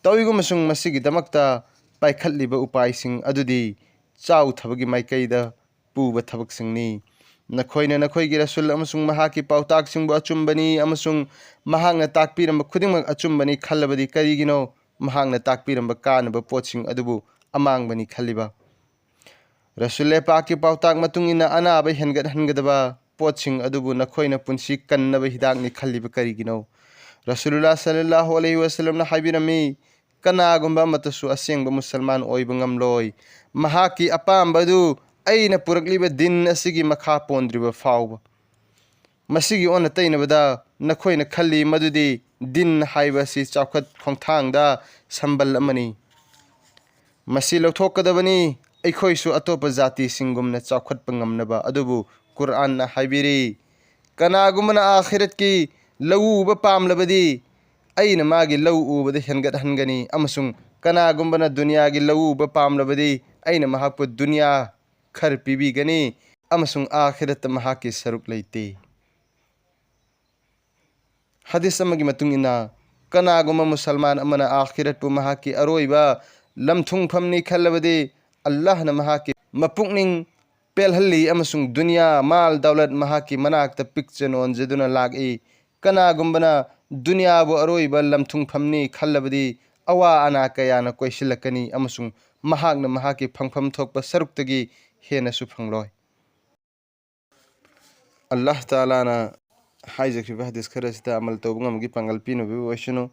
ꯇꯧꯏꯒꯨꯝꯕꯁꯨꯡ ꯃꯁꯤꯒꯤꯗꯃꯛꯇ ꯄꯥꯏꯈꯠꯂꯤꯕ ꯎꯄꯥꯏꯁꯤꯡ ꯑꯗꯨꯗꯤ ꯆꯥꯎꯊꯕꯒꯤ ꯃꯥꯏꯀꯩꯗ ꯄꯨꯕ ꯊꯕꯛꯁꯤꯡꯅꯤ꯫ ꯅꯈꯣꯏꯅ ꯅꯈꯣꯏꯒꯤ ꯔꯁꯨꯜ ꯑꯃꯁꯨꯡ ꯃꯍꯥꯛꯀꯤ ꯄꯥꯎꯇꯥꯛꯁꯤꯡꯕꯨ ꯑꯆꯨꯝꯕꯅꯤ ꯑꯃꯁꯨꯡ ꯃꯍꯥꯛꯅ ꯇꯥꯛꯄꯤꯔꯝꯕ ꯈꯨꯗꯤꯡꯃꯛ ꯑꯆꯨꯝꯕꯅꯤ ꯈꯜꯂꯕꯗꯤ ꯀꯔꯤꯒꯤꯅꯣ ꯃꯍꯥꯛꯅ ꯇꯥꯛꯄꯤꯔꯝꯕ ꯀꯥꯟꯅꯕ ꯄꯣꯠꯁꯤꯡ ꯑꯗꯨꯕꯨ ꯑꯃꯥꯡꯕꯅꯤ ꯈꯜꯂꯤꯕ? ꯔꯁꯨꯜ ꯄꯥꯛꯀꯤ ꯄꯥꯎꯇꯥꯛ ꯃꯇꯨꯡ ꯏꯟꯅ ꯑꯅꯥꯕ ꯍꯦꯟꯒꯠꯍꯟꯒꯗꯕ ꯄꯣꯠꯁꯤꯡ ꯑꯗꯨꯕꯨ ꯅꯈꯣꯏꯅ ꯄꯨꯟꯁꯤ ꯀꯟꯅꯕ ꯍꯤꯗꯥꯛꯅꯤ ꯈꯜꯂꯤꯕ ꯀꯔꯤꯒꯤꯅꯣ? ꯔꯁꯨꯂꯨꯜꯂꯥꯍ ꯁꯜꯂꯜꯂꯥꯍꯨ ꯑꯂꯩꯍꯤ ꯋꯁꯜꯂꯝꯅ ꯍꯥꯏꯕꯤꯔꯝꯃꯤ, "ꯀꯅꯥꯒꯨꯝꯕ ꯑꯃꯠꯇꯁꯨ ꯑꯁꯦꯡꯕ ꯃꯨꯁꯜꯃꯥꯟ ꯑꯣꯏꯕ ꯉꯝꯂꯣꯏ, ꯃꯍꯥꯛꯀꯤ ꯑꯄꯥꯝꯕ ꯑꯗꯨ ꯑꯩꯅ ꯄꯨꯔꯛꯂꯤꯕ ꯗꯤꯟ ꯑꯁꯤꯒꯤ ꯃꯈꯥ ꯄꯣꯟꯗ꯭ꯔꯤꯕ ꯐꯥꯎꯕ"꯫ ꯃꯁꯤꯒꯤ ꯑꯣꯟꯅ ꯇꯩꯅꯕꯗ ꯅꯈꯣꯏꯅ ꯈꯜꯂꯤ ꯃꯗꯨꯗꯤ ꯗꯤꯟ ꯍꯥꯏꯕ ꯑꯁꯤ ꯆꯥꯎꯈꯠ ꯈꯣꯡꯊꯥꯡꯗ ꯁꯝꯕꯜ ꯑꯃꯅꯤ꯫ ꯃꯁꯤ ꯂꯧꯊꯣꯛꯀꯗꯕꯅꯤ꯫ ꯑꯩꯈꯣꯏꯁꯨ ꯑꯇꯣꯞꯄ ꯖꯥꯇꯤꯁꯤꯡꯒꯨꯝꯅ ꯆꯥꯎꯈꯠꯄ ꯉꯝꯅꯕ꯫ ꯑꯗꯨꯕꯨ ꯀꯨꯔꯑꯥꯟꯅ ꯍꯥꯏꯕꯤꯔꯤ, "ꯀꯅꯥꯒꯨꯝꯕꯅ ꯑꯥꯈꯤꯔꯠꯀꯤ ꯂꯧ ꯎꯕ ꯄꯥꯝꯂꯕꯗꯤ ꯑꯩꯅ ꯃꯥꯒꯤ ꯂꯧ ꯎꯕꯗ ꯍꯦꯟꯒꯠꯍꯟꯒꯅꯤ, ꯑꯃꯁꯨꯡ ꯀꯅꯥꯒꯨꯝꯕꯅ ꯗꯨꯅꯤꯌꯥꯒꯤ ꯂꯧ ꯎꯕ ꯄꯥꯝꯂꯕꯗꯤ ꯑꯩꯅ ꯃꯍꯥꯛꯄꯨ ꯗꯨꯅꯤꯌꯥ ꯈꯔ ꯄꯤꯕꯤꯒꯅꯤ, ꯑꯃꯁꯨꯡ ꯑꯥꯈꯤꯔꯠꯇ ꯃꯍꯥꯛꯀꯤ ꯁꯔꯨꯛ ꯂꯩꯇꯦ"꯫ ꯍꯗꯤꯁ ꯑꯃꯒꯤ ꯃꯇꯨꯡ ꯏꯟꯅ, ꯀꯅꯥꯒꯨꯝꯕ ꯃꯨꯁꯜꯃꯥꯟ ꯑꯃꯅ ꯑꯥꯈꯤꯔꯠꯄꯨ ꯃꯍꯥꯛꯀꯤ ꯑꯔꯣꯏꯕ ꯂꯝꯊꯨꯡꯐꯝꯅꯤ ꯈꯜꯂꯕꯗꯤ, ꯑꯜꯂꯥꯍꯅ ꯃꯍꯥꯛꯀꯤ ꯃꯄꯨꯛꯅꯤꯡ ꯄꯦꯜꯍꯜꯂꯤ ꯑꯃꯁꯨꯡ ꯗꯨꯅꯤꯌꯥ, ꯃꯥꯜ ꯗꯧꯂꯠ ꯃꯍꯥꯛꯀꯤ ꯃꯅꯥꯛꯇ ꯄꯤꯛꯆ ꯅꯣꯟꯖꯗꯨꯅ ꯂꯥꯛꯏ꯫ ꯀꯅꯥꯒꯨꯝꯕꯅ ꯗꯨꯅꯤꯌꯥꯕꯨ ꯑꯔꯣꯏꯕ ꯂꯝꯊꯨꯡꯐꯝꯅꯤ ꯈꯜꯂꯕꯗꯤ, ꯑꯋꯥ ꯑꯅꯥ ꯀꯌꯥꯅ ꯀꯣꯏꯁꯤꯜꯂꯛꯀꯅꯤ ꯑꯃꯁꯨꯡ ꯃꯍꯥꯛꯅ ꯃꯍꯥꯛꯀꯤ ꯐꯪꯐꯝ ꯊꯣꯛꯄ ꯁꯔꯨꯛꯇꯒꯤ ꯍꯦꯟꯅꯁꯨ ꯐꯪꯂꯣꯏ꯫ ꯑꯜꯂꯥꯍ ꯇꯥꯂꯥꯅ ꯍꯥꯏꯖꯈ꯭ꯔꯤꯕ ꯍꯗꯤꯁ ꯈꯔ ꯑꯁꯤꯗ ꯑꯃꯜ ꯇꯧꯕ ꯉꯝꯕꯒꯤ ꯄꯥꯡꯒꯜ ꯄꯤꯅꯕꯤꯕ ꯑꯣꯏꯁꯅꯨ꯫